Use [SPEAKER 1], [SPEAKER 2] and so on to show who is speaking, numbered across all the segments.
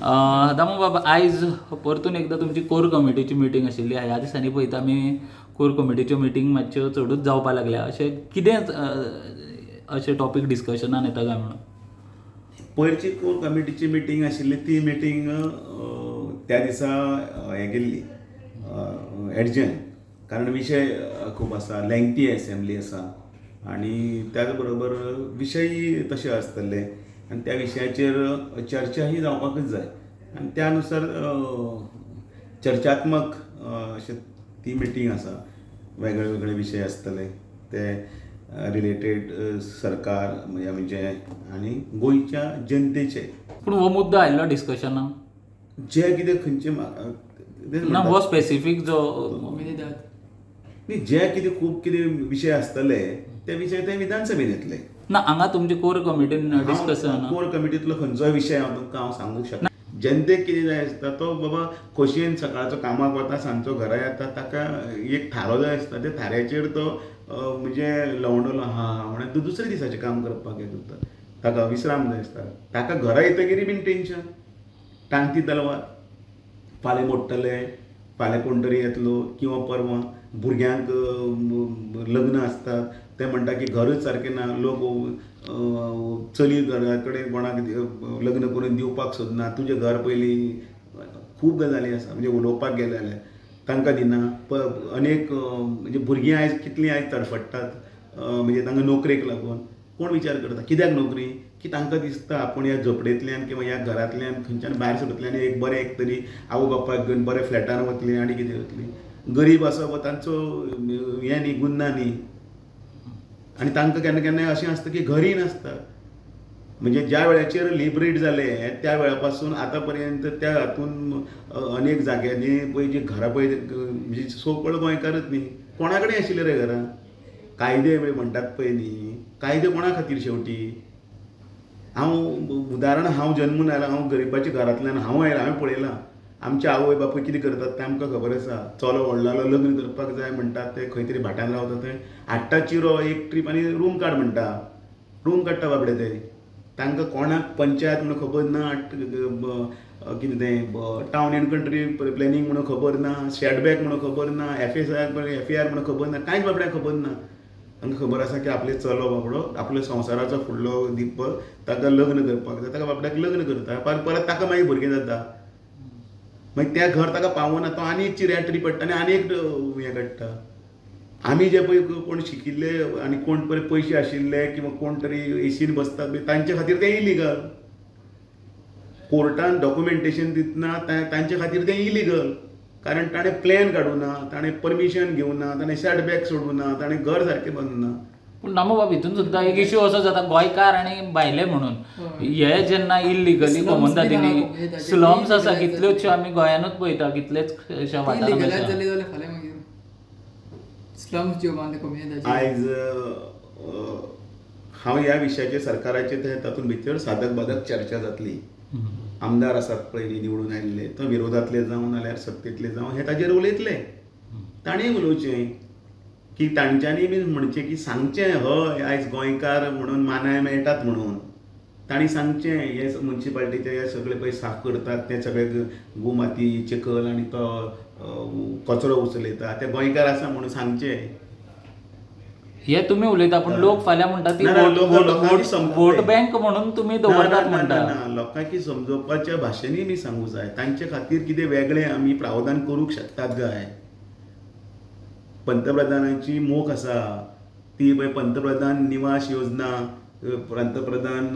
[SPEAKER 1] दामू बाब, आयज परतून एकदां तुमची कोर कमिटीची मिटींग आशिल्ली. ह्या दिसांनी पळयता आमी कोर कमिटीच्यो मिटींग मातश्यो चडूच जावपाक लागल्या. अशें कितें अशें टॉपीक डिस्कशनान येता काय म्हणून?
[SPEAKER 2] पयरची कोर कमिटीची मिटींग आशिल्ली ती मिटींग त्या दिसा हें केल्ली एडजन, कारण विशय खूब आसा, लेंथी एसेंब्ली आसा आनी त्याच बरोबर विशयी तशे आसतले आनी त्या विशयाचेर चर्चाही जावपाकच जाय आनी त्या नुसार चर्चात्मक अशें ती मिटींग आसा. वेगळे वेगळे विशय आसतले ते रिलेटेड सरकार म्हणजे आनी गोंयच्या जनतेचे.
[SPEAKER 1] पूण हो मुद्दो आयिल्लो डिस्कशनाक
[SPEAKER 2] जे कितें खंयचे
[SPEAKER 1] ना हो स्पेसिफीक जो
[SPEAKER 2] न्ही, जे कितें खूब कितें विशय आसतले ते विशय ते विधानसभेन येतले
[SPEAKER 1] ना. हांगा तुमचे कोर कमिटीन डिस्कशन,
[SPEAKER 2] कोर कमिटींतलो खंयचोय विशय हांव तुमकां हांव सांगूंक शकना. जनतेक कितें जाय आसता, तो बाबा खोशयेन सकाळचो कामाक वता, सांजचो घरा येता, ताका एक थारो जाय आसता, त्या थाऱ्याचेर तो म्हणजे लवंडलो हा म्हणून तो दुसऱ्या दिसाचें काम करपाक हें करता, ताका विश्राम जाय आसता. ताका घरा येतकीर बीन टेंशन, टांगती तलवार, फाल्यां मोडटले, फाल्यां कोण तरी येतलो किंवा परवां भुरग्यांक लग्न आसतात, ते म्हणटा की घरूच सारकें ना, लोक चली घरा कडेन कोणाक लग्न करून दिवपाक सोदना, तुजें घर पयलीं, खूब गजाली आसा. म्हणजे उलोवपाक गेले जाल्यार तांकां दिना. अनेक म्हणजे भुरगीं आयज कितलीं आयज तडफडटात, म्हणजे तांकां नोकरेक लागून कोण विचार करता कित्याक नोकरी, की तांकां दिसता आपूण ह्या झोपडेंतल्यान किंवा ह्या घरांतल्यान खंयच्यान भायर सरतले आनी एक बरें एक तरी आवय बापायक घेवन बऱ्या फ्लॅटान वतली आनी कितें वतली. गरीब आसा वा तांचो हें न्ही, गुन्ना न्ही, आनी तांकां केन्ना केन्नाय अशें आसता की घरय नासता. म्हणजे ज्या वेळाचेर लिबरेट जाले त्या वेळा पासून आतां पर्यंत त्या हातून अनेक जाग्यांनी पळय जी घरां पळय म्हणजे सोपळ गोंयकारच न्ही, कोणा कडेन आशिल्ले रे घरां. कायदे म्हणटात पळय न्ही, कायदे कोणा खातीर शेवटी? हांव उदाहरण, हांव जन्मून आयला, हांव गरिबाच्या घरांतल्यान हांव आयला, हांवें पळयलां आमचे आवय बापूय कितें करतात तें आमकां खबर आसा. चलो व्हडलो जालो लग्न करपाक जाय म्हणटात, ते खंय तरी भाटान रावता, थंय हाडटा चिरो एक ट्रीप आनी रूम काड म्हणटा, रूम काडटा बाबडे ते. तांकां कोणाक पंचायत म्हणून खबर ना, कितें तें टावन एंड कंट्री प्लॅनिंग म्हणून खबर ना, सेटबॅक म्हणून खबर ना, एफ ए आर म्हणून खबर ना, कांयच बाबड्यांक खबर ना. तांकां खबर आसा की आपले चलो बाबडो आपल्या संवसाराचो फुडलो दीप, ताका लग्न करपाक जाय, ताका बाबड्याक लग्न करता, परत ताका मागीर भुरगें जाता, मागीर तें घर ताका पावना, तो आनी एक चिऱ्या ट्रीप पडटा आनी आनी एक हें काडटा. आमी जे पळय कोण शिकिल्ले आनी कोण पळय पयशे आशिल्ले किंवा कोण तरी एसीन बसतात तांचे खातीर तें इलिगल, कोर्टान डॉक्युमेंटेशन दितना तांचे खातीर तें इलिगल, कारण ताणें प्लॅन काडूं ना, ताणें परमिशन घेवं ना, ताणें सेटबॅक सोडूं ना, ताणें घर सारकें बांदूं ना.
[SPEAKER 1] पूण दामू बाब, हितून सुद्दां एक इश्यू असो जाता, गोंयकार आनी भायले म्हणून हे जेन्ना इलिगली कोमंदादीनी स्लम्स आसा कितल्योचश्यो आमी गोंयानूच पळयता, कितलेच अशा वाठारांत.
[SPEAKER 2] आयज हांव ह्या विशयाचेर सरकाराचे तातूंत भितर साधक बाधक चर्चा जातली. आमदार आसात पळय न्ही निवडून आयिल्ले, तो विरोधांतले जावं नाल्यार सत्तेंतले जावं, हे ताजेर उलयतले, ताणें उलोवचें की तांच्यांनी बी म्हणचें की सांगचें हय आयज गोंयकार म्हणून मानाय मेळटात म्हणून तांणी सांगचें. हे मुन्सिपाल्टीचे हे सगळे पळय साफ करतात ते सगळे गोमाती चिखल आनी तो कचरो उचलयता, ते गोंयकार आसा म्हणून सांगचें.
[SPEAKER 1] हे तुमी उलयता, पूण लोक फाल्यां म्हणटा ती वोट बँक म्हणून तुमी दवरतात म्हणटा.
[SPEAKER 2] ना, लोकांकी समजोवपाच्या भाशेनूय बी सांगूं जाय, तांचे खातीर कितें वेगळें आमी प्रावधान करूंक शकतात काय. पंतप्रधानाची मोख आसा ती पळय, पंतप्रधान निवास योजना, पंतप्रधान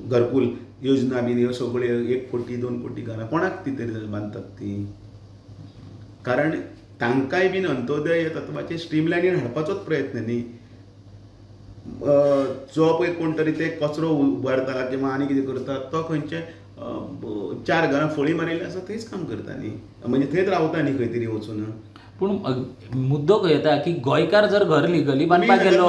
[SPEAKER 2] घरकुल योजना बीन ह्यो सगळ्यो 1 कोटी 2 कोटी घरां कोणाक ती तरी बांदतात ती, कारण तांकांय बीन अंत्योदय ह्या तत्वाचेर स्ट्रीमलायनीन हाडपाचोच प्रयत्न न्ही. जो पळय कोण तरी ते कचरो उबारता किंवा आनी कितें करता, तो खंयचे 4 घरां फळी मारिल्ली आसा थंयच काम करता न्ही, म्हणजे थंयच रावता न्ही खंय तरी वचून.
[SPEAKER 1] पूण मुद्दो खंय येता की गोंयकार जर घर लिगली बांदपाक गेलो,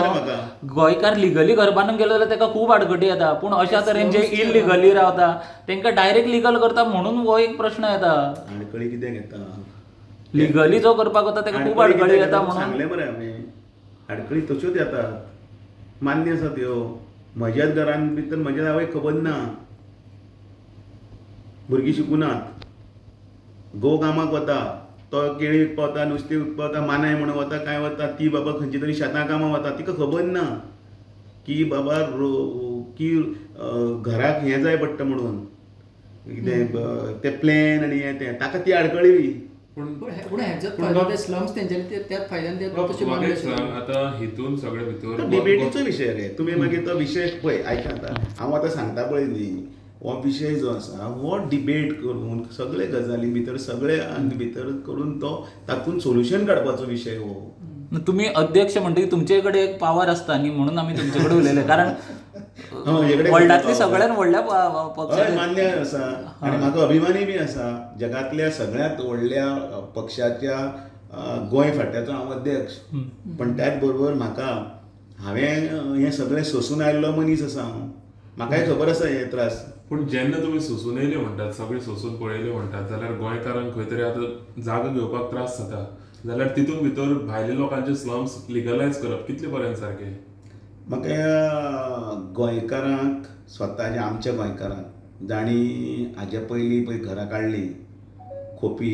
[SPEAKER 1] गोंयकार लिगली घर बांदूंक गेलो जाल्यार ताका खूब आडखटी येता. पूण अशा तरेन जे इलिगली रावता तांकां डायरेक्ट लिगल करता म्हणून हो एक प्रश्न येता.
[SPEAKER 2] आडखळी कित्याक येता?
[SPEAKER 1] लिगली जो करपाक वता ताका खूब आडखळी येता म्हणून
[SPEAKER 2] सांगलें मरे हांवें, आडखळी तश्योच येतात, मान्य आसा त्यो. म्हज्याच घरान भितर म्हज्या आवयक खबर ना, भुरगीं शिकुनात, घोव कामाक वता, तो केळी विकपा वता, नुस्तें विकपा वता, मानाय म्हणून वता, कांय वता, ती बाबा खंयची तरी शेतां कामां वता, तिका खबर ना की बाबा की घराक हें जाय पडटा म्हणून कितें तें प्लॅन आनी हें तें, ताका ती आडकळी.
[SPEAKER 3] पूण हेजोच फायदो ते स्लम्स तेंच्यांनी त्याच फायद्यान ते तशें बांदले.
[SPEAKER 4] आतां हितून सगळे भितर
[SPEAKER 2] डिबेटीचो विशय रे, तुमी मागीर तो विशय पळय आयका आतां हांव आतां सांगता पळय न्ही, हो विशय जो आसा हो डिबेट करून सगळे गजाली भितर सगळे भितर करून तो तातूंत सोल्युशन काडपाचो विशय हो.
[SPEAKER 1] तुमी अध्यक्ष म्हणटकीर तुमचे कडेन एक पावर आसता न्ही, म्हणून आमी तुमचे कडेन उलयले, कारण वर्ल्डांतली सगळ्यात व्हडल्या पक्षाचे
[SPEAKER 2] मान्य आसा आनी म्हाका अभिमानी बी आसा, जगांतल्या सगळ्यांत व्हडल्या पक्षाच्या गोंय फांट्याचो हांव अध्यक्ष. पण त्याच बरोबर म्हाका हांवें हें सगळें सोंसून आयिल्लो मनीस आसा हांव, म्हाकाय खबर आसा हे त्रास.
[SPEAKER 4] पूण जेन्ना तुमी सोंसून येयले म्हणटात, सगळे सोंसून पळयले म्हणटात, जाल्यार गोंयकारांक खंय तरी आतां जागो घेवपाक त्रास जाता, जाल्यार तितून भितर भायले लोकांचे स्लम्स लिगलायज करप कितले पर्यंत सारकें?
[SPEAKER 2] म्हाका गोंयकारांक स्वताच्या आमच्या गोंयकारांक जांणी हाजे पयलीं पळय घरां काडलीं खोपी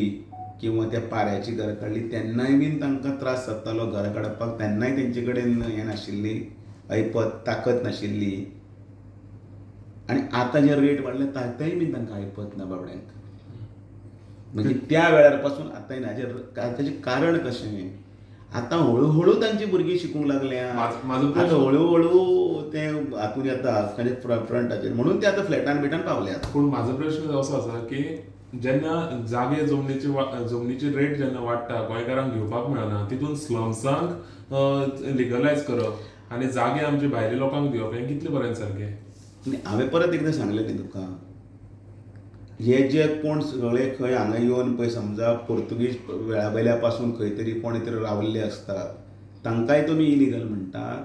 [SPEAKER 2] किंवा त्या पाऱ्याची घरां काडली तेन्नाय बीन तांकां त्रास जातालो घरां काडपाक, तेन्नाय तेंचे कडेन हें नाशिल्ली ऐपत, ताकत नाशिल्ली, आनी आतां जे रेट वाडले तेंय बीन तांकां ऐपत ना बाबड्यांक. म्हणजे त्या वेळार पासून आतांय ना, ताचें कारण कशें, आतां हळू हळू तांची भुरगीं शिकूंक लागल्या, आतां हळू हळू ते हातून येता फ्रंटाचेर, म्हणून ते आतां फ्लॅटान बिटान पावल्यात.
[SPEAKER 4] पूण म्हाजो प्रश्न असो आसा की जेन्ना जागे जमनीची जमनीची रेट जेन्ना वाडटा, गोंयकारांक घेवपाक मेळना, तितून स्लम्सांक लिगलायज करप आनी जागे आमचे भायले लोकांक दिवप हें कितले पर्यंत सारकें?
[SPEAKER 2] हांवें परत एकदां सांगलें न्ही तुका, हे जे कोण सगळे खंय हांगा येवन पळय समजा पोर्तुगीज वेळा वयल्या पासून खंय तरी कोण तरी रावल्ले आसतात तांकांय तुमी इलिगल म्हणटात,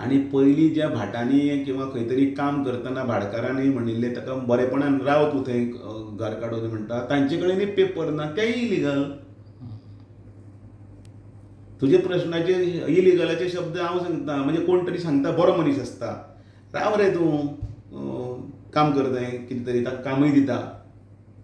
[SPEAKER 2] आनी पयलीं ज्या भाटांनी किंवा खंय तरी काम करतना भाटकारांनी म्हणिल्लें ताका बरेपणान राव तूं थंय घर काडून म्हणटा, तांचे कडेनूय पेपर ना, तेय इलिगल. तुजे प्रश्नाचे इलिगलाचे शब्द हांव सांगता, म्हणजे कोण तरी सांगता बरो मनीस आसता, राव रे तूं काम करता कितें तरी, ताका कामूय दिता,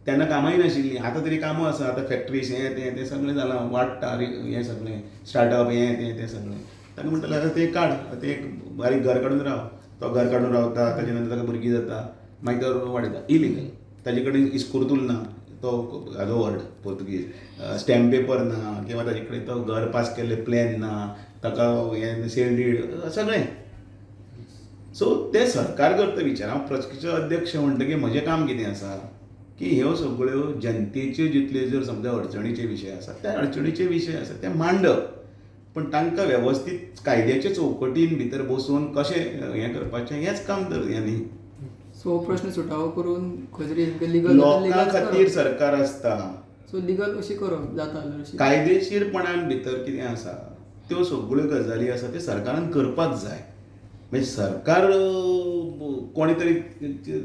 [SPEAKER 2] तेन्ना कामांय नाशिल्लीं, आतां तरी कामां आसा, आतां फॅक्ट्रीज हें तें तें सगळें जालां, वाडटा हें सगळें स्टार्टअप हें तें तें सगळें, ताका म्हणटालें आतां तें काड, तें एक बारीक घर काडून राव, तो घर काडून रावता, ताजे नंतर ताका भुरगीं जाता, मागीर तो वाडयता इलिगल, ताजे कडेन इस्कुर्तूल ना, तो हाजो वर्ड पोर्तुगीज, स्टॅम्प पेपर ना, किंवा ताजे कडेन तो घर पास केल्लें प्लॅन ना, ताका हें सेल did सगळें. सो तें सरकार करता विचार. हांव पक्षाचो अध्यक्ष म्हणटकीर म्हजें काम कितें आसा की ह्यो सगळ्यो जनतेच्यो जितल्यो जर समजा अडचणीचे विशय आसा त्या अडचणीचे विशय आसा ते मांडप, पण तांकां वेवस्थीत कायद्याच्या चौकटीन भितर बसून कशें हें करपाचें हेंच काम तर हें न्ही.
[SPEAKER 3] सो प्रश्न सुटावो करून खंय तरी लिगल
[SPEAKER 2] लोकां खातीर सरकार आसता,
[SPEAKER 3] सो लिगल अशें करप जाता,
[SPEAKER 2] कायदेशीरपणान भितर कितें आसा त्यो सगळ्यो गजाली आसा त्यो सरकारान करपाक जाय. म्हणजे सरकार कोणी तरी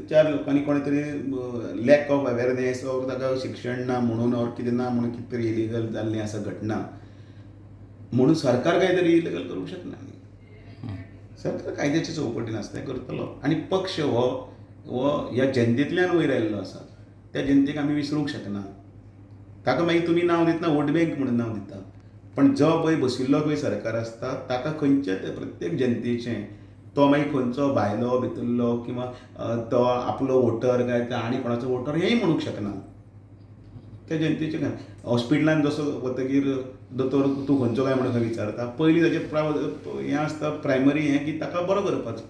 [SPEAKER 2] चार लोकांनी कोणी तरी लॅक ऑफ अवेरनेस ऑर ताका शिक्षण ना म्हणून ऑर कितें ना म्हणून कितें तरी इलिगल जाल्लें आसा घटना म्हणून सरकार काय तरी इलिगल करूंक शकना. सरकार कायद्याच्या चौकटीन आसता तें करतलो, आनी पक्ष हो हो ह्या जनतेंतल्यान वयर आयिल्लो आसा, त्या जनतेक आमी विसरूंक शकना. ताका मागीर तुमी नांव दितना वोट बँक म्हणून नांव दिता, पण जो पळय बशिल्लो पळय सरकार आसता ताका खंयच्या प्रत्येक जनतेचें, तो मागीर खंयचो भायलो भितरलो किंवा तो आपलो वोटर काय आनी कोणाचो वोटर हेंय म्हणूंक शकना. त्या जनतेचें काय हॉस्पिटलान जसो वतकीर दोतोर तूं खंयचो काय म्हणून खंय विचारता, पयलीं ताचें हें आसता प्रायमरी हें की ताका बरो करपाचो.